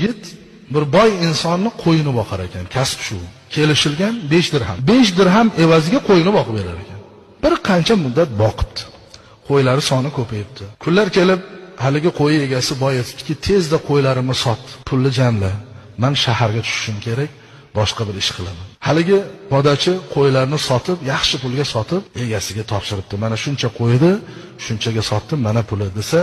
yigit bir boy insonni qo'yini boqar ekan, kasb shu. Kelishilgan 5 dirham. 5 dirham evaziga qo'yini boqib berar ekan. Bir qancha muddat boqibdi. Qo'ylari soni ko'payibdi. Kunlar kelib haligi qo'y egasi boy aytibdiki, tezda qo'ylarimni sot, pulni jamla. Men shaharga tushishim kerak, boshqa bir ish qilaman. Haligi podachi qo'ylarni sotib, yaxshi pulga sotib, egasiga topshiribdi. Mana shuncha qo'yni shunchaga sotdim, mana puli desa,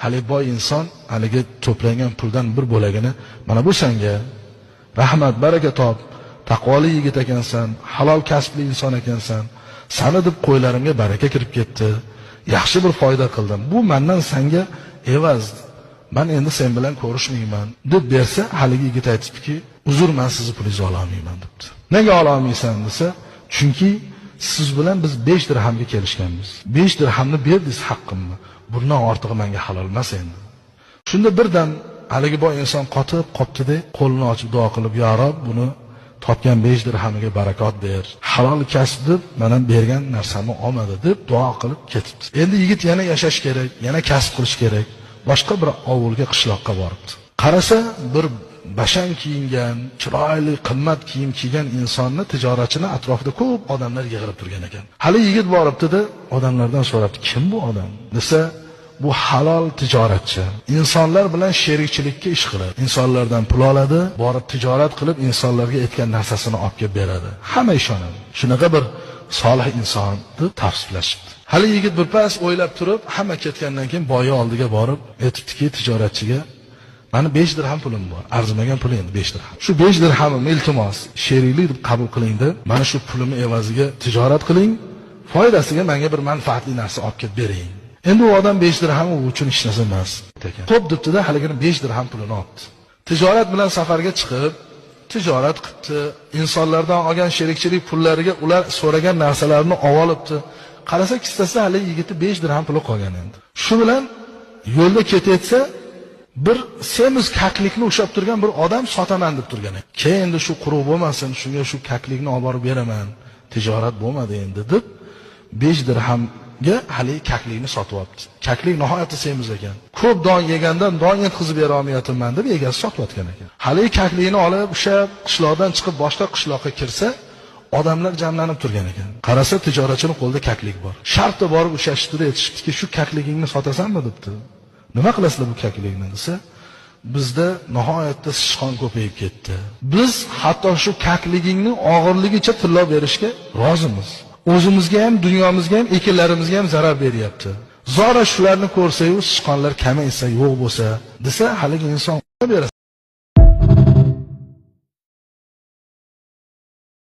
haligi boy inson haligi to'plangan puldan bir bo'lagini mana bu senga, rahmat, baraka top, taqvoli yigit ekansan, halol kasbli inson ekansan, sani deb qo'ylarimga baraka kirib ketdi, yaxshi bir foyda qildim. Bu mendan senga evaz. Men endi sen bilan ko'rishmayman deb bersa, haligi yigit aytibdiki, uzr, men sizni pulingizni ola olmayman debdi. Nega ola olmaysan desa, chunki siz bilan biz 5 dirhamga kelishganmiz. 5 dirhamni berdingiz haqqimni. Bundan ortig'i menga halol emas endi. Shunda birdan haligi boy inson qotib qopti-da, qo'lini ochib duo qilib, "Ya Rob, buni topgan 5 dirhamiga barakot ber. Halol kasb deb mana bergan narsamni olmadi" deb duo qilib ketibdi. Endi yigit yana yashash kerak, yana kasb qilish kerak. Boshqa bir ovulga, qishloqqa boribdi. Qarasa, bir bashang kiyingan, chiroyli, qimmat kiyim kiygan insonni, tijoratchini atrofida ko'p odamlar yig'ilib turgan ekan. Hali yigit boribdi-da, odamlardan so'rabdi, kim bu odam desa, bu halol tijoratchi. Insonlar bilan sherikchilikka ish qiladi. Insonlardan pul oladi, borib tijorat qilib insonlarga aytgan narsasini olib kelib beradi. Hamma ishonadi. Shunaqa bir solih inson deb tavsiflashibdi. Hali yigit bir pas o'ylab turib, hamma ketgandan keyin boyi oldiga borib, aytibdiki tijoratchiga, mani 5 dirham pulim bor. Arzimagan pul endi 5 dirham. Shu 5 dirhamimni iltimos, sheriklik deb qabul qiling deb, mana shu pulimni evaziga tijorat qiling, foydasiga menga bir manfaatli narsa olib kelib bering. Endi u odam 5 dirham u uchun hech narsa emas ekan. Xo'p debdi-da, haligini 5 dirham pulini olibdi. Tijorat bilan safarga chiqib, tijorat qilibdi. Insonlardan olgan sherikchilik pullariga ular so'ragan narsalarni olibdi. Qarasa kissasida hali yigiti 5 dirham puli qolgan endi. Shu bilan yo'lda ketayotsa, bir semiz kaklikni ushlab turgan bir odam sotaman deb turgan ekan. Keyin endi shu quruq bo'lmasin, shunga shu kaklikni olib borib beraman. Tijorat bo'lmadi endi deb 5 dirhamga hali kaklikni sotib olibdi. Kaklik nihoyatda semiz ekan. Ko'p don yegandan don yetkazib bera olmayapman deb egasi sotayotgan ekan. Hali kaklikni olib o'sha qishloqdan chiqib boshqa qishloqqa kirsa, odamlar jamlanib turgan ekan. Qarasa tijoratchining qo'lida kaklik bor. Shartda borib ushlashibdi-da, aytishibdiki, shu kakligingni sotasanmi debdi. Nima qilasizlar bu kaklikni desa, bizda nihoyatda sichqon ko'payib ketdi. Biz hatto shu kakligingni og'irligicha tillo berishga rozimiz. O'zimizga ham, dunyomizga ham, ekinlarimizga ham zarar beryapti. Zora shularni ko'rsa-yu, sichqonlar kamaysa, yo'q bo'lsa, desa, haligi inson berasan.